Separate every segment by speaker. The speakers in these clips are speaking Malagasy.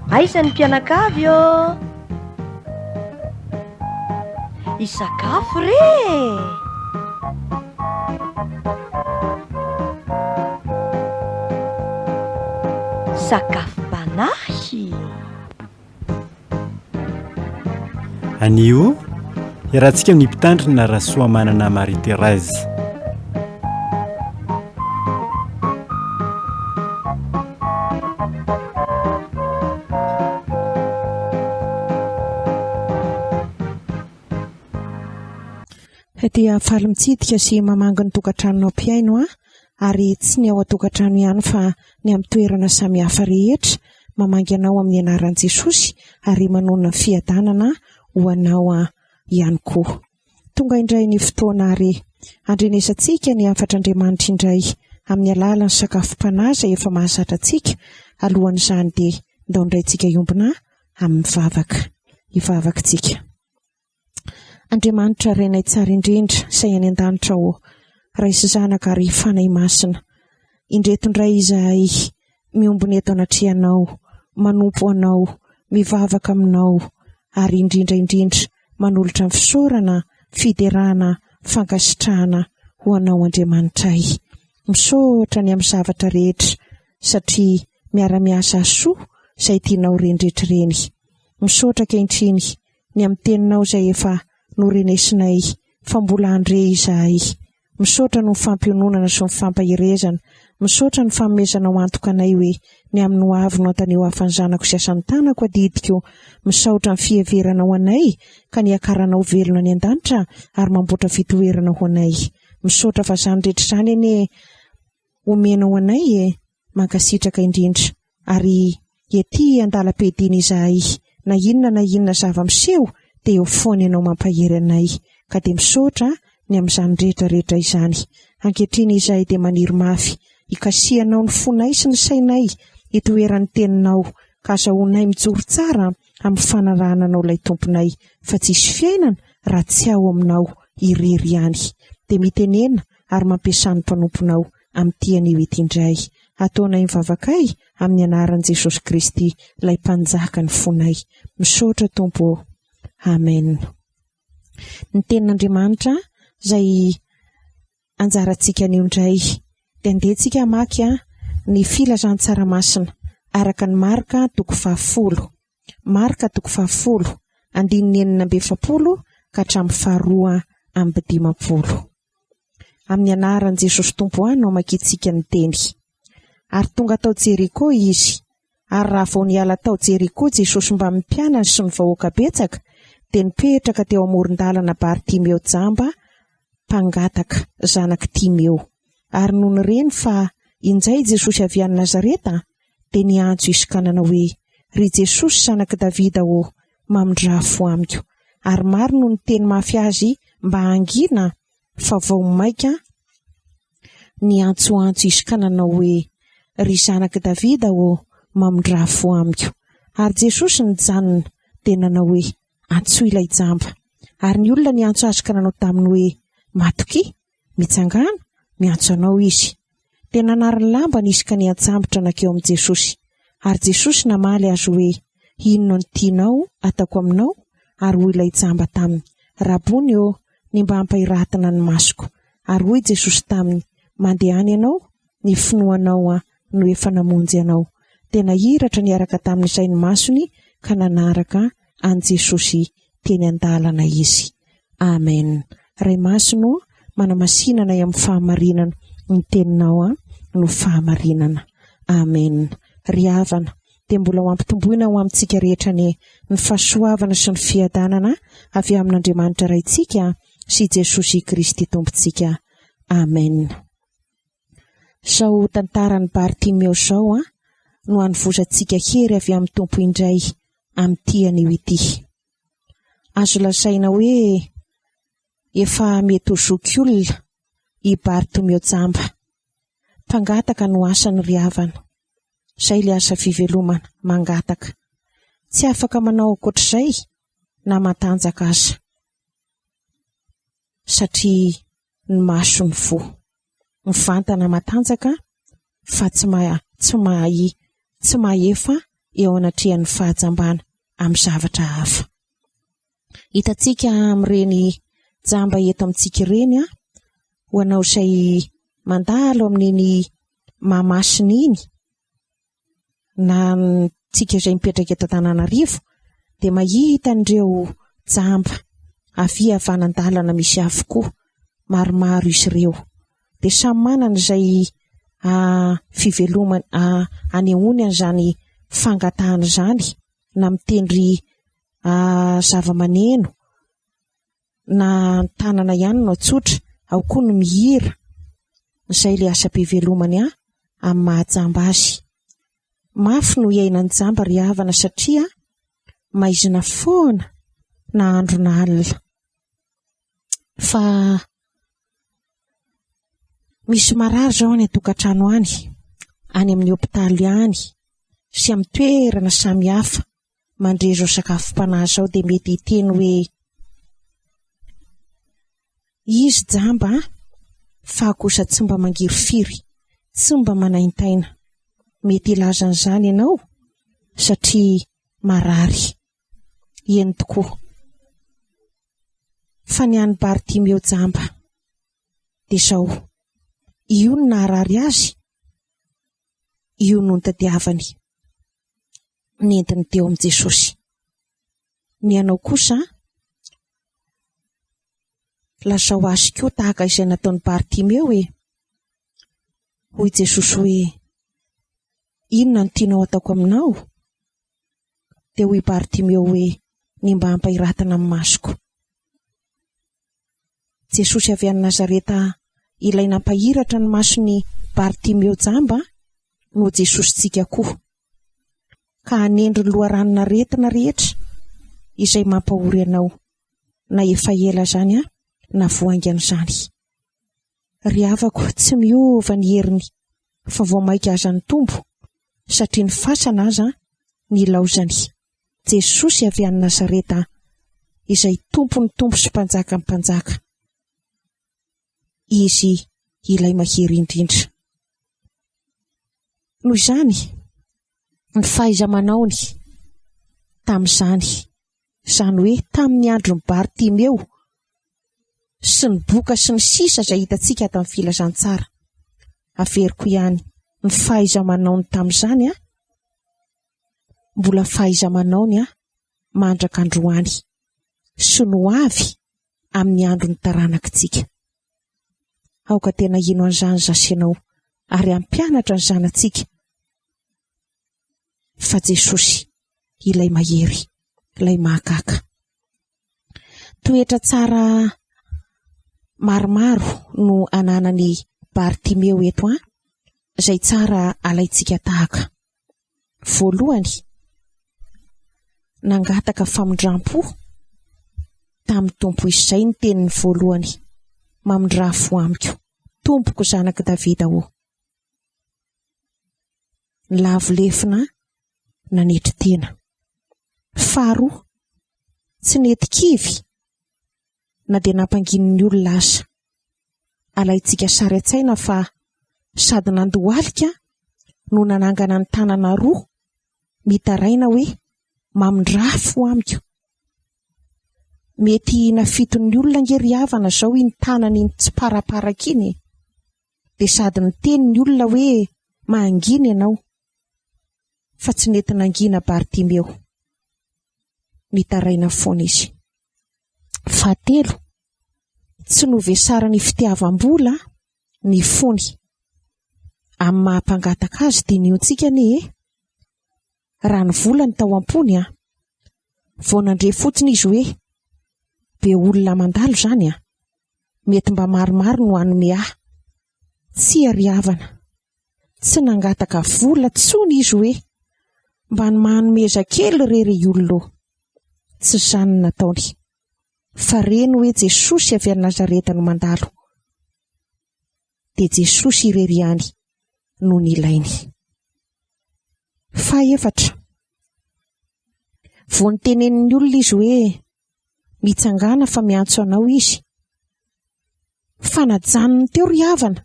Speaker 1: Aiza ny mpianakavy ô? Hisakafo re e! Sakafom-panahy.
Speaker 2: Anio, iarahantsika amin'ny mpitandrina Rasoamanana Marie Thérèse.
Speaker 3: Dia faly mitsidika sy mamangy ny tokantranonao mpihaino aho ary tsy ny ao an-tokantrano ihany fa ny amin'ny toerana samihafa rehetra mamangy anao amin'ny anaran'i Jesosy ary manonona ny fiadanana ho anao ihany koa. Tonga indray ny fotoana ary handrenesantsika ny hafatr'Andriamanitra indray amin'ny alalan'ny sakafom-panahy izay efa mahazatra antsika. Alohan'izany dia ndao indray tsika hiombona amin'ny vavaka. Hivavaka tsika. Andriamanitra Rainay tsara indrindra izay any an-danitra ô, Ray sy Zanaka ary Fanahy Masina, indreto indray izahay miombona eto anatrehanao, manompo Anao, mivavaka Aminao, ary indrindra indrindra manolotra ny fisaorana, fiderana, fankasitrahana ho Anao Andriamanitray. Misaotra ny amin'ny zavatra rehetra satria miara-miasa hasoa izay tianao rendretra ireny. Misaotra ankehitriny ny amin'ny teninao izay efa norenesinay fa mbola handre izahay. Misaotra noho ny fampiononana sy ny fampaherezana. Misaotra ny fanomezanao antoka anay hoe ny amin'ny ho avy no antanio hafa ny zanako sy asan'ny tanako adidiko. Misaotra ny fiheveranao anay ka niakaranao velona any an-danitra ary mamboatra fitoerana ho anay. Misaotra fa izany rehetra izany anie omenao anay e! Mankasitraka indrindra. Ary ety andalam-piadiana izahay, na inona na inona zava-miseho dia eo foana ianao mampahery anay, ka dia misaotra ny amin'izany rehetra rehetra izany. Ankehitriny izahay dia maniry mafy hikasihanao ny fonay sy ny sainay hitoeran'ny teninao, ka azahoanay mijoro tsara amin'ny fanarahana anao ilay Tomponay, fa tsisy fiainana raha tsy ao aminao irery ihany. Dia mitenena ary mampiasà ny mpanomponao amin'ity anio ity indray. Ataonay ny vavakay amin'ny anaran'i Jesosy Kristy, ilay Mpanjaka ny fonay. Misaotra Tompo ô. Amen. Ny tenin'Andriamanitra izay anjarantsika anio indray dia andeha tsika hamaky ny filazantsara masina araka ny Marka toko fahafolo. Marka toko fahafolo, andininy 46 ka hatramin'ny faharoa amby dimampolo. Amin'ny anaran'i Jesosy Tompo ahy no amakiantsika ny teny. Ary tonga tao Jeriko izy. Ary raha vao niala tao Jeriko Jesosy mbamin'ny mpianany sy ny vahoaka betsaka, dia nipetraka teo amoron-dalana Bartimeo jamba mpangataka, zanak'i Timeo. Ary nony reny fa injay Jesosy avy any Nazareta, dia niantso izy ka nanao hoe, Ry Jesosy zanak'i Davida ô, mamindrà fo amiko. Ary maro no niteny mafy azy mba hangina, fa vao mainka niantsoantso izy ka nanao hoe, Ry zanak'i Davida ô, mamindrà fo amiko. Ary Jesosy nijanona, dia nanao hoe, Antsoy ilay jamba. Ary ny olona niantso azy ka nanao taminy hoe, Matokia, Mitsangàna, miantso anao izy. Dia nanary ny lambany izy ka niantsambotra nankeo amin'i Jesosy. Ary Jesosy namaly azy hoe, Inona no tianao hataoko aminao? Ary hoy ilay jamba taminy, Rabony ô, ny mba hampahiratina ny masoko. Ary hoy Jesosy taminy, Mandehana ianao, ny finoanao no efa namonjy anao. Dia nahiratra niaraka tamin'izay ny masony ka nanaraka an'i Jesosy teny an-dalana izy. Amen. Ray Masina ô, manamasina anay amin'ny fahamarinana, ny teninao no fahamarinana. Amen. Ry havana, dia mbola ho ampitomboina ho amintsika rehetra anie ny fahasoavana sy ny fiadanana avy amin'Andriamanitra Raintsika sy Jesosy Kristy Tompontsika. Amen. Izao tantaran'i Bartimeo izao no hanovozantsika hery avy amin'ny Tompo indray amin'ity anio ity. Azo lazaina hoe efa mety ho zokiolona i Bartomeo Jamba. Mpangataka no asany ry havana. Izay ilay asa fivelomana, mangataka. Tsy afaka manao ankoatr'izay na matanjaka aza. Satria ny masony voa. Mivantana matanjaka fa tsy tsy mahay tsy mahefa. eo anatrehan'ny fahajambana amin'ny zavatra hafa. Hitantsika amin'ireny jamba eto amintsika ireny, ho anao izay mandalo amin'iny Mahamasina iny, na antsika izay mipetraka eto Antananarivo, dia mahita an'ireo jamba havia havanan-dalana misy avokoa, maromaro izy ireo. Dia samy manana izay fivelomany, anehoany an'izany fangatahana izany, na mitendry zava-maneno na ny tanana ihany no atsotra, ao koa ny mihira, izay ilay asam-pivelomany amin'ny maha-jamba azy. Mafy no iainan'ny jamba ry havana satria maizina foana na andro na alina. Fa misy marary izao any an-tokantrano any, any amin'ny hopitaly any sy amin'ny toerana samihafa mandre izao sakafom-panahy izao dia mety hiteny hoe izy jamba fa kosa tsy mba mangirifiry, tsy mba manaintaina. Mety hilaza an'izany ianao satria marary. Eny tokoa. Fa ny an'i Bartimeo jamba dia izao, io no naharary azy, io no nitadiavany. Nentiny teo amin'i Jesosy. Ny anao kosa, lazao azy koa tahaka izay nataon'i Bartimeo e! Hoy Jesosy hoe, Inona no tianao hataoko aminao? Dia hoy Bartimeo hoe, Ny mba hampahiratana ny masoko. Jesosy avy any Nazareta ilay nampahiratra ny mason'i Bartimeo jamba no Jesosintsika koa. Ka hanendry ny loharanon'aretina rehetra izay mampahory anao, na efa ela izany na vao haingana izany. Ry havako, tsy miova ny heriny fa vao mainka aza nitombo satria ny fasana aza nilaozany. Jesosy avy any Nazareta izay Tompon'ny tompo sy Mpanjakan'ny mpanjaka. Izy ilay mahery indrindra. Noho izany, ny fahaiza-manaony tamin'izany, izany hoe tamin'ny andron'i Bartimeo sy ny boka sy ny sisa izay hitantsika ato amin'ny filazantsara. Averiko ihany, ny fahaiza-manaony tamin'izany mbola fahaiza-manaony mandraka androany sy ny ho avy amin'ny andron'ny taranakitsika. Aoka tena hino an'izany za sy ianao ary hampianatra ny zanatsika fa Jesosy ilay mahery, ilay mahagaga. Toetra tsara maromaro no ananan'i Bartimeo eto an, izay tsara alaintsika tahaka. Voalohany, nangataka famindram-po tamin'ny Tompo izy. Izay ny teniny voalohany, Mamindrà fo amiko, Tompoko zanak'i Davida ô. Nilavo lefona nanetry tena. Faharoa, tsy nety kivy na dia nampanginin'ny olona aza. Alaintsika sary an-tsaina fa sady nandohalika no nanangana ny tanana roa mitaraina hoe mamindrà fo amiko. Mety nafiton'ny olona ange ry havana izao iny tanana iny tsiparaparaka iny e! Dia sady niteny ny olona hoe mangina ianao. Fa tsy nety nangina Bartimeo. Nitaraina foana izy. Fahatelo, tsy novesaran'ny fitiavam-bola ny fony. Amin'ny maha mpangataka azy dinihontsika anie e! Raha ny vola no tao am-pony an! Vao nandre fotsiny izy hoe be olona mandalo izany an! Mety mba maromaro no hanome ahy. Tsia ry havana, tsy nangataka vola tsony izy hoe mba ny manomeza kely re ry olona ô! Tsy izany no nataony. Fa reny hoe Jesosy avy any Nazareta no mandalo. Dia Jesosy irery ihany no nilainy. Fahefatra, vao nitenenin'ny olona izy hoe mitsangàna fa miantso anao izy. Fa najanony teo ry havana,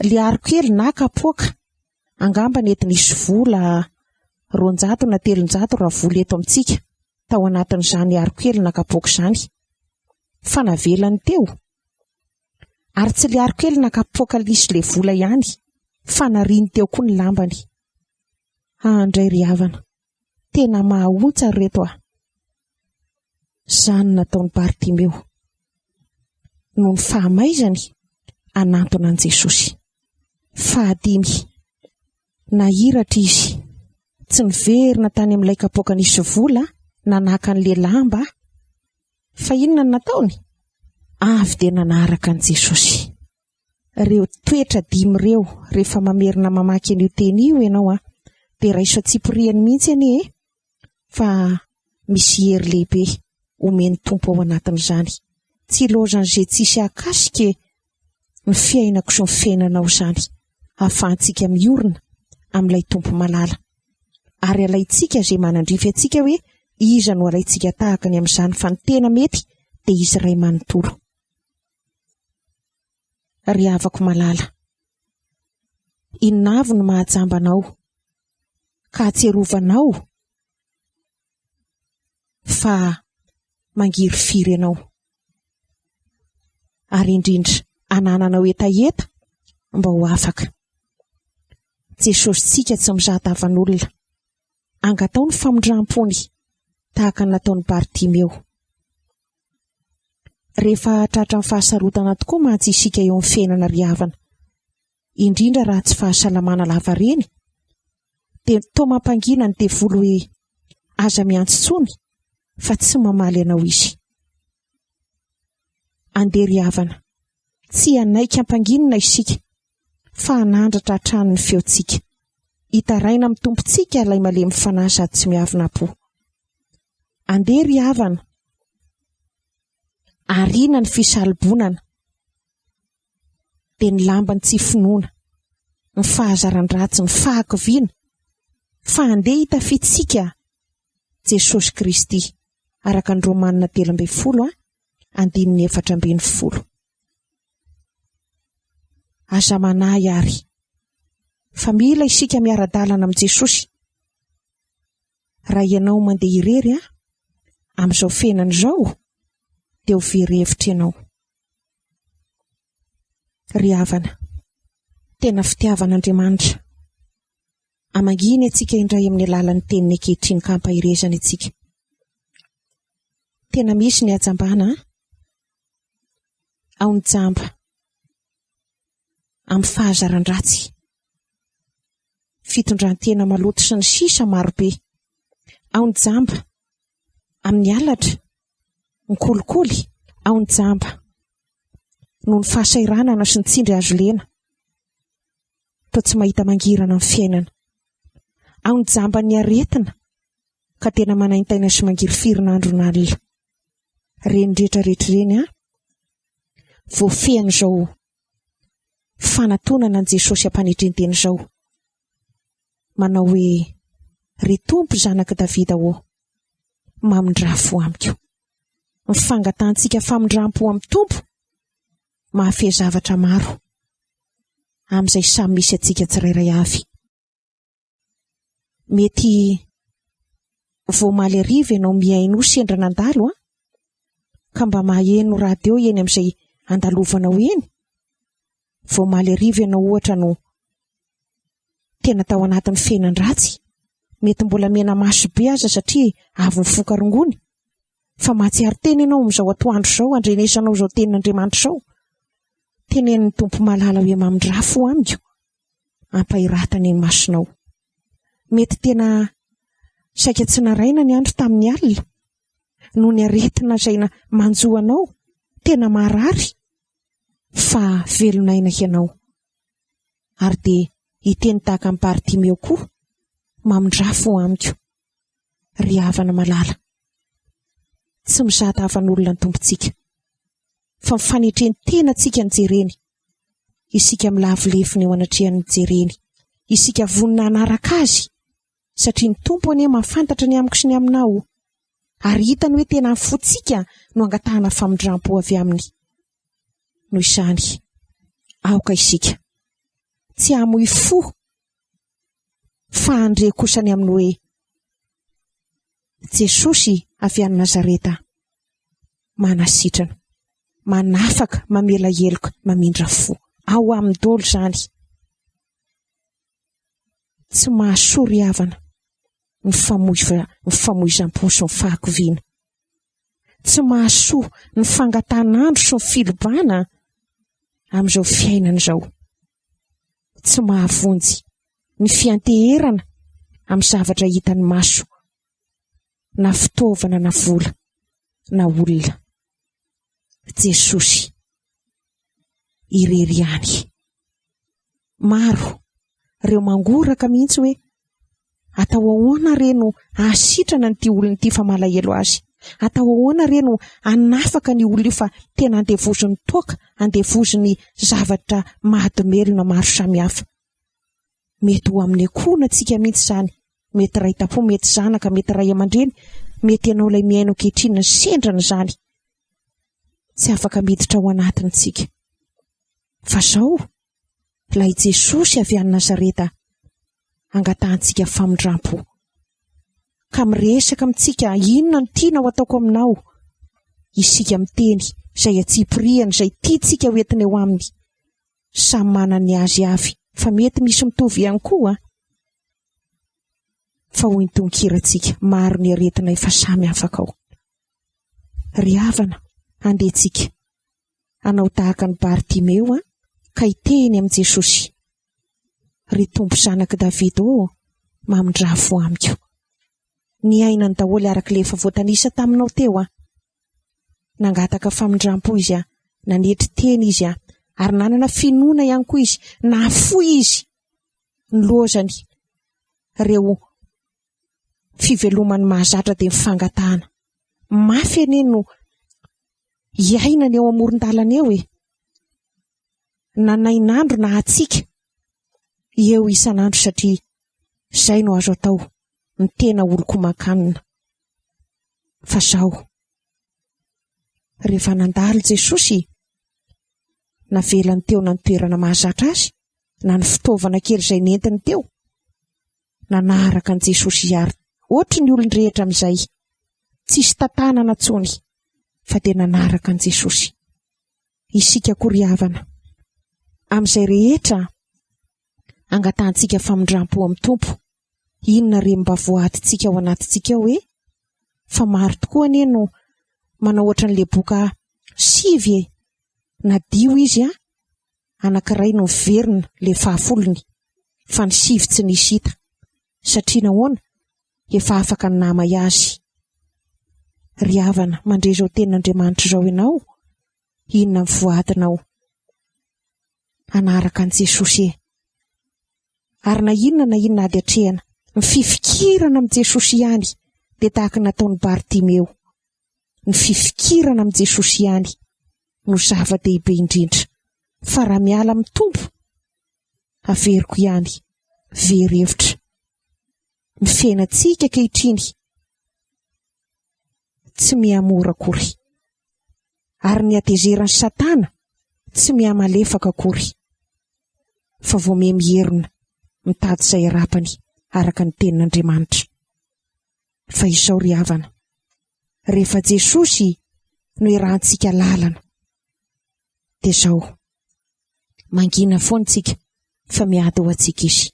Speaker 3: le aro kely na kapoaka, angamba nety nisy vola. 200 na 300 raha vola eto amintsika tao anatin'izany aro kely na kapoaka izany. Fa navelany teo. Ary tsy le aro kely na kapoaka lisy le vola ihany fa nariany teo koa ny lambany. Aa ndray ry havana, tena mahaontsa ry reto a! Izany nataon'i Bartimeo. Noho ny fahamaizany, hanantona an'i Jesosy. Fahadimy, nahiratra izy. Tsy niverina tany amin'ilay kapoaka nisy vola na naka an'ilay lamba, fa inona no nataony? Avy dia nanaraka an'i Jesosy. Ireo toetra dimy ireo, rehefa mamerina mamaky an'io teny io ianao an, dia raiso antsipiriany mihitsy anie e, fa misy hery lehibe omen'ny Tompo ao anatin'izany. Tsy ilaozan'izay tsisy hahakasika e, ny fiainako sy ny fiainanao izany, ahafahantsika miorina amin'ilay Tompo malala. Ary alaintsika izay manandrify antsika hoe iza no alaintsika tahaka ny amin'izany fa ny tena mety dia izy iray manontolo. Ry havako malala, inona avy no mahajamba anao ka ahatsiarovanao fa mangirifiry ianao, ary indrindra anananao hetaheta mba ho afaka. Jesosintsika tsy mizaha tavan'olona. Angataho ny famindram-pony tahaka ny nataon'i Bartimeo. Rehefa tratran'ny fahasarotana tokoa mantsy isika eo amin'ny fiainana ry havana, indrindra raha tsy fahasalamana lavareny, dia toa mampangina ny devoly hoe aza miantso intsony fa tsy mamaly anao izy. Andeha ry havana, tsy hanaiky hampanginina isika fa hanandratra hatrany ny feontsika. Hitaraina amin'ny Tompontsika ilay malemy fanahy sady tsy miavona am-po. Andeha ry havana, ariana ny fisalobonana, dia ny lamban'ny tsy finoana, ny fahazaran-dratsy, ny fahakiviana, fa andeha hitafiantsika Jesosy Kristy, araka ny Romanina 13 andininy 14. Aza manahy àry, fa mila isika miara-dalana amin'i Jesosy. Raha ianao mandeha irery an, amin'izao fiainana izao, dia ho very hevitra ianao. Ry havana, tena fitiavan'Andriamanitra. Amanginy antsika indray amin'ny alalan'ny teniny ankehitriny ka ampaherezany antsika. Tena misy ny hajambana an? Ao ny jamba amin'ny fahazaran-dratsy, fitondran-tena maloto sy ny sisa marobe. Ao ny jamba amin'ny halatra, ny kolikoly, ao ny jamba noho ny fahasahiranana sy ny tsindry hazo lena. Toa tsy mahita mangirana ny fiainana. Ao ny jamban'ny aretina ka tena manaintaina sy mangirifirina andro na alina. Ireny rehetra rehetra ireny an, voafehin'izao fanatonana an'i Jesosy am-panetren-tena izao. Manao hoe, Ry Tompo Zanak'i Davida ô, mamindrà fo amiko. Ny fangatahantsika famindram-po amin'ny Tompo mahafehy zavatra maro amin'izay samy misy antsika tsirairay avy. Mety vao omaly hariva ianao mihaino sendra nandalo an, ka mba maheno radio eny amin'izay andalovanao eny. Vao omaly hariva ianao ohatra no tena tao anatin'ny fiainan-dratsy, mety mbola mena maso be aza satria avy nifoka rongony, fa mahatsiaro tena ianao amin'izao atoandro izao andrenesanao izao tenin'Andriamanitra izao. Tenenin'ny Tompo malala hoe mamindrà fo amiko, ampahiratany ny masonao. Mety tena saika tsy naraina ny andro tamin'ny alina noho ny aretina izay manjo anao, tena marary fa velon'aina ianao. Ary dia hiteny tahaka an'i Bartimeo koa, mamindrà fo amiko, ry havana malala. Tsy mizaha tavan'olona ny Tompontsika, fa ny fanetren-tenantsika no jereny. Isika milavo lefona eo anatrehan'ny jereny. Isika vonona hanaraka Azy, satria ny Tompo anie mahafantatra ny amiko sy ny aminao, ary hitany hoe tena ny fontsika no angatahana famindram-po avy Aminy. Noho izany, aoka isika tsy hamoy fo, fa handre kosa ny amin'ny hoe. Jesosy avy any Nazareta manasitrana, manafaka, mamela heloka, mamindra fo. Ao aminy daholo izany. Tsy mahasoa ry havana ny famoiva, ny famoizam-po sy ny fahakiviana. Tsy mahasoa ny fangatahan'andro sy ny filibana amin'izao fiainana izao. Tsy mahavonjy ny fianteherana amin'ny zavatra hitan'ny maso, na fitaovana na vola na olona. Jesosy irery ihany. Maro ireo mangoraka mihitsy hoe atao ahoana re no hahasitrana an'ity olona ity fa malahelo azy? Atao ahoana re no hanafaka ny olona io fa tena andevozin'ny toaka, andevozin'ny zavatra mahadomelina maro samihafa? Mety ho amin'ny ankohonantsika mihitsy izany, mety ray tam-po, mety zanaka, mety ray aman-dreny, mety ianao ilay mihaino ankehitriny ny sendrana izany. Tsy afaka miditra ao anatiny tsika. Fa zao, ilay Jesosy avy any Nazareta angatahantsika famindrampo. Ka miresaka amintsika, inona no tianao ataoko aminao? Isika miteny izay atsipiriany, izay tiantsika ho entina eo aminy. Samy manana ny azy avy fa mety misy mitovy ihany koa. Fa hoy ny tononkirantsika, maro ny aretina efa samy afaka ao. Ry havana, andeha tsika hanao tahaka an'i Bartimeo ka hiteny amin'i Jesosy, Ry Tompo Zanak'i Davida ô, mamindrà fo amiko. Niainany daholo araka ilay efa voatanisa taminao teo aho. Nangataka famindram-po izy, nanetry tena izy, ary nanana finoana ihany koa izy. Nahafoy izy ny lozany ireo fivelomany mahazatra dia ny fangatahana. Mafy anie no iainana eo amoron-dalana eo e. Na nainandro na hatsiaka eo isan'andro satria izay no azo atao, ny tena olon-koman-kanina. Fa zao, rehefa nandalo Jesosy, navelany teo na ny toerana mahazatra azy, na ny fitaovana kely izay nentiny teo, nanaraka an'i Jesosy izy ary ohatry ny olon-drehetra amin'izay, tsisy tantanana intsony fa dia nanaraka an'i Jesosy. Isika koa ry havana, amin'izay rehetra angatahantsika famindram-po amin'ny Tompo, inona re mba voadintsika ao anatintsika ao e? Fa maro tokoa anie no manao ohatran'ilay boka sivy e, nadio izy an, anankiray no miverina ilay fahafolony fa ny sivy tsy nisy hita satria nahoana? Efa afaka ny namay azy. Ry havana, mandre izao tenin'Andriamanitra izao ianao, inona ny voadinao? Hanaraka an'i Jesosy e! Ary na inona na inona ady atrehana, ny fifikirana amin'i Jesosy ihany dia tahaka ny nataon'i Bartimeo. Ny fifikirana amin'i Jesosy ihany no zava-dehibe indrindra. Fa raha miala amin'ny Tompo, averiko ihany, very hevitra. Ny fiainantsika ankehitriny tsy mihamora akory. Ary ny hatezeran'i Satana tsy mihamalefaka akory. Fa vao miha mierona mitady izay harapany araka ny tenin'Andriamanitra. Fa izao ry havana, rehefa Jesosy no iarahantsika lalana, dia izao, mangina foana tsika fa miady ho antsika Izy.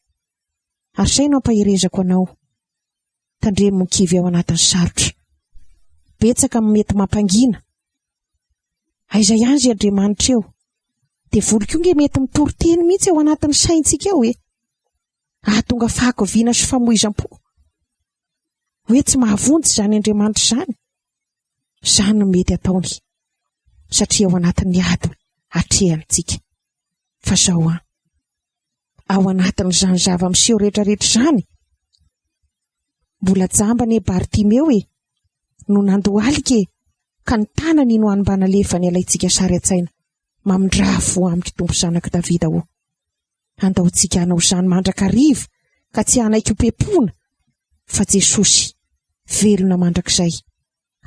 Speaker 3: Ary izay no ampaherezako anao, tandremo ny kivy ao anatin'ny sarotra. Betsaka ny mety mampangina. Aiza ihany izay Andriamanitra eo? Devoly koa nge mety mitory teny mihitsy ao anatin'ny saintsika ao e. Ahatonga fahakiviana sy famoizam-po. Hoe tsy mahavonjy izany Andriamanitra izany. Izany no mety ataony. Satria ao anatin'ny ady atrehantsika. Fa zao an. Ao anatin'izany zava-miseho rehetrarehetra izany, mbola jamba anie Bartimeo e, no nandohalika e, ka ny tanany no hany mba nalefany alaintsika sary an-tsaina. Mamindrà fo amiko Tompo Zanak'i Davida ô. Andaontsika hanao izany mandrakariva ka tsy hanaiky ho pepona fa Jesosy velona mandrakizay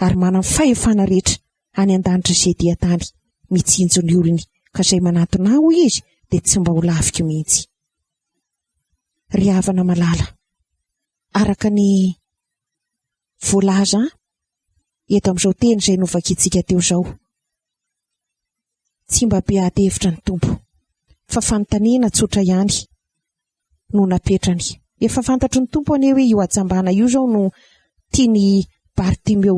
Speaker 3: ary manana fahefana rehetra any an-danitra sy ety an-tany mitsinjo ny olony ka izay manatona ahy hoy izy dia tsy mba ho laviko mihitsy. Ry havana malala, araka ny. voalaza eto amin'izao teny izay novakintsika teo izao. Tsy mba be ady hevitra ny Tompo, fa fanontaniana tsotra ihany no napetrany. Efa fantatry ny Tompo anie hoe io hajambana io izao no tian'i Bartimeo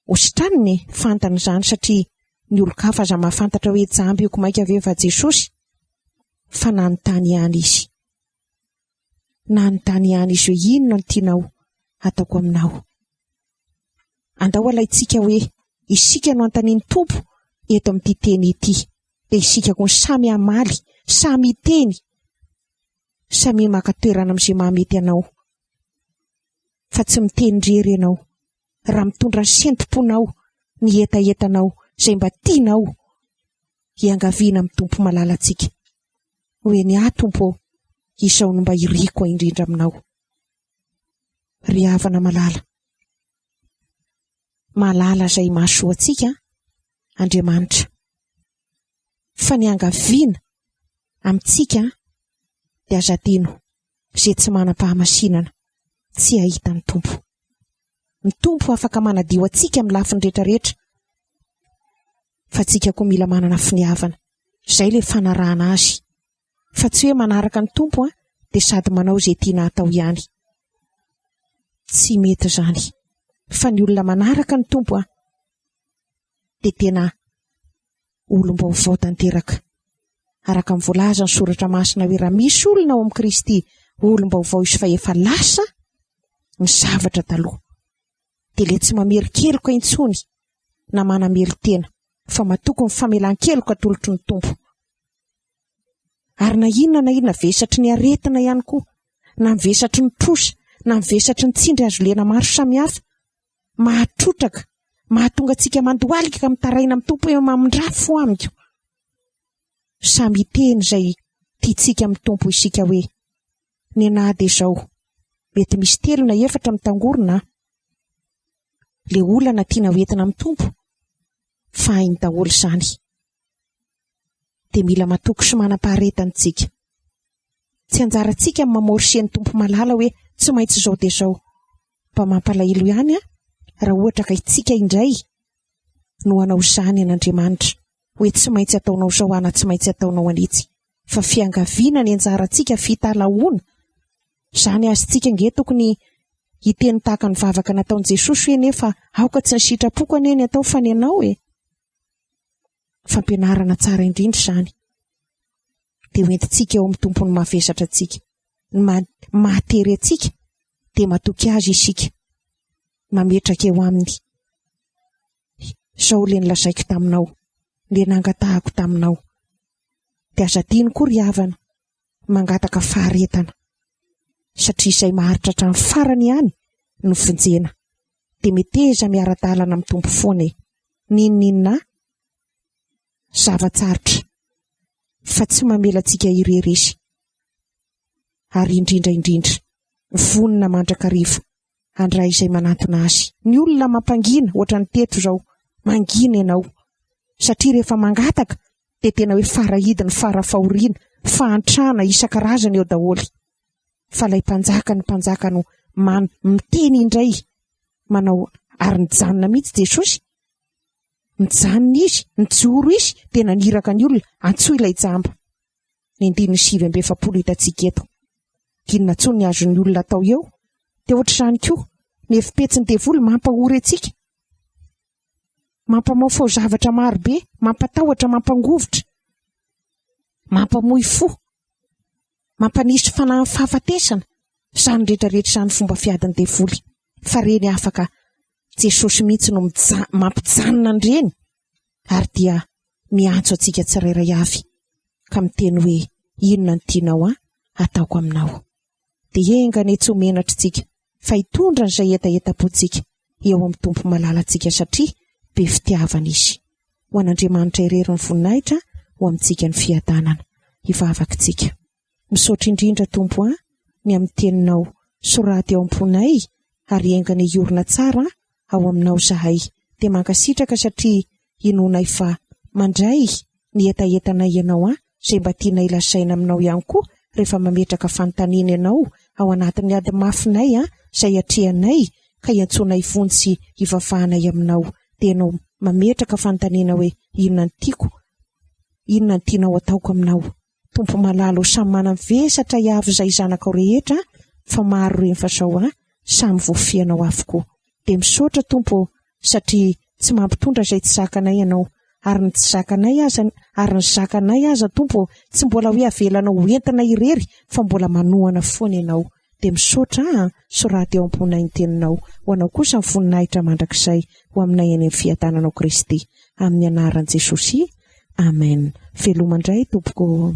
Speaker 3: hositranina e, fantany izany satria ny olon-kafa aza mahafantatra hoe jamba io ko mainka ve fa Jesosy? Fa nanontany ihany izy. Nanontany ihany izy hoe inona no tianao hataoko aminao? Andao alaintsika hoe isika no anontanian'ny Tompo eto amin'ity teny ity. Dia isika koa samy hamaly, samy hiteny, samia maka toerana amin'izay mahamety anao. Fa tsy miteny irery ianao. Raha mitondra ny sentom-ponao, ny hetahetanao, izay mba tianao, hiangaviana amin'ny Tompo malalantsika. Hoe ny ahy Tompo ô, izao no mba iriko indrindra aminao. Ry havana malala, mahalala izay mahasoa antsika Andriamanitra. Fa ny angaviana amintsika dia aza adino izay tsy manam-pahamasinana tsy hahita ny Tompo. Ny Tompo afaka manadio antsika amin'ny lafiny rehetra rehetra fa tsika koa mila manana finiavana. Izay ilay fanarahana azy. Fa tsy hoe manaraka ny Tompo an, dia sady manao izay tiana hatao ihany. Tsy mety izany. Fa ny olona manaraka ny Tompo an, dia tena olom-baovao tanteraka. Araka ny voalaza ny soratra masina hoe raha misy olona ao amin'i Kristy, olom-baovao izy fa efa lasa ny zavatra taloha. Dia ilay tsy mamerin-keloka intsony na manamelo-tena fa matoky ny famelan-keloka atolotry ny Tompo. Ary na inona na inona vesatry ny aretina ihany koa, na ny vesatry ny trosa, na ny vesatry ny tsindry hazo lena maro samihafa, mahatrotraka, mahatonga antsika mandohalika ka mitaraina amin'ny Tompo hoe mamindrà fo amiko. Samy hiteny izay tiantsika amin'ny Tompo isika hoe, ny anah dia izao, mety misy telo na efatra mitangorona an! Le olana tiana hoentina amin'ny Tompo fa hainy daholo izany. Dia mila matoky sy manam-paharetana isika. Tsy anjarantsika ny mamorse ny Tompo malala hoe tsy maintsy izao dia izao. Mba mampalahelo ihany an, raha ohatra ka isika indray no hanao izany an'Andriamanitra, hoe tsy maintsy ataonao izao ana tsy maintsy ataonao an'itsy. Fa fiangaviana ny anjarantsika, fitalahoana. Izany azontsika ange tokony hiteny tahaka ny vavaka nataon'i Jesosy hoe nefa aoka tsy ny sitrapoko anie ny atao fa ny anao e. Fampianarana tsara indrindra izany. Dia hoentintsika eo amin'ny Tompo ny mavesatra antsika, ny mahatery antsika, dia matoky Azy isika, mametraka eo Aminy. Izao ilay nolazaiko taminao, ilay nangatahako taminao. Dia aza adino koa ry havana, mangataka faharetana, satria izay maharitra hatramin'ny farany ihany no vonjena. Dia meteza miara-dalana amin'ny Tompo foana e. N'inon'inona zava-tsarotra, fa tsy mamela antsika irery Izy. Ary indrindra indrindra, vonona mandrakariva handray izay manantona Azy. Ny olona mampangina, ohatran'ny teto izao, mangina ianao, satria rehefa mangataka dia tena hoe farahidiny, farafahoriana, fahantrana isan-karazany eo daholo. Fa ilay mpanjaka ny mpanjaka no man miteny indray manao ary nijanona mihitsy Jesosy. Nijanona izy, nijoro izy, dia naniraka ny olona, antsoy ilay jamba. Ny andininy 49 hitantsika eto. Inona intsony ny azon'ny olona atao eo? Dia ohatr'izany koa, ny hevi-petsin'ny devoly mampahory antsika. Mampamaofao zavatra maro be, mampatahotra, mampangovitra, mampamoy fo, mampanisy fanahin'ny fahafatesana. Izany rehetra rehetra izany fomba fiadin'ny devoly. Fa reny afaka Jesosy mihitsy no mampijanona an'ireny ary dia miantso antsika tsirairay avy ka miteny hoe inona no tianao an ataoko aminao. Dia enga anie tsy ho menatra isika fa hitondra an'izay hetahetam-pontsika eo amin'ny Tompo malalantsika satria be fitiavana Izy. Ho an'Andriamanitra irery ny voninahitra, ho amintsika ny fiadanana. Hivavaka isika. Misaotra indrindra Tompo a, ny amin'ny teninao. Soraty ao am-ponay ary enga anie hiorina tsara ao aminao izahay. Dia mankasitraka satria inoanay fa mandray ny hetahetanay ianao a, izay mba tianay lazaina aminao ihany koa rehefa mametraka fanontaniana ianao ao anatin'ny ady mafinay a, izay atrehanay. ka iantsoanay vonjy sy ivavahanay aminao, dia ianao mametraka fanontaniana hoe inona no tiako, inona no tianao ataoko aminao. Tompo malala o samy manam-vesatra avy izay zanakao rehetra fa maro ireny fa zao a samy voafianao avokoa. Dia misaotra Tompo ô satria tsy mampitondra izay tsy zakanay ianao ary ny tsy zakanay aza ary ny zakanay aza Tompo ô tsy mbola hoe avelanao ho entina irery fa mbola manohana foana ianao. Dia misaotra a soraty eo am-ponay ny teninao. Ho anao kosa ny voninahitra mandrakizay ho aminay any amin'ny fiadananao Kristy. Amin'ny anaran'i Jesosy. Amen. Veloma indray tompoko ô.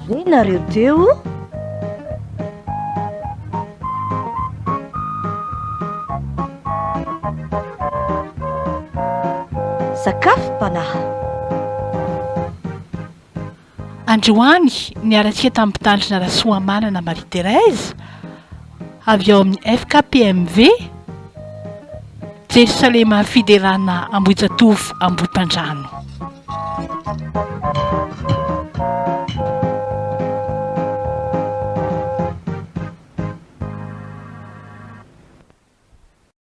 Speaker 1: re nareo teo? Sakafom-panahy.
Speaker 4: Androany, niara-tsia tamin'ny Mpitandrina Rasoamanana Marie Thérèse, avy ao amin'ny FKPMV, Jerosalema Fiderana Ambohijatovo Ambohipandrano.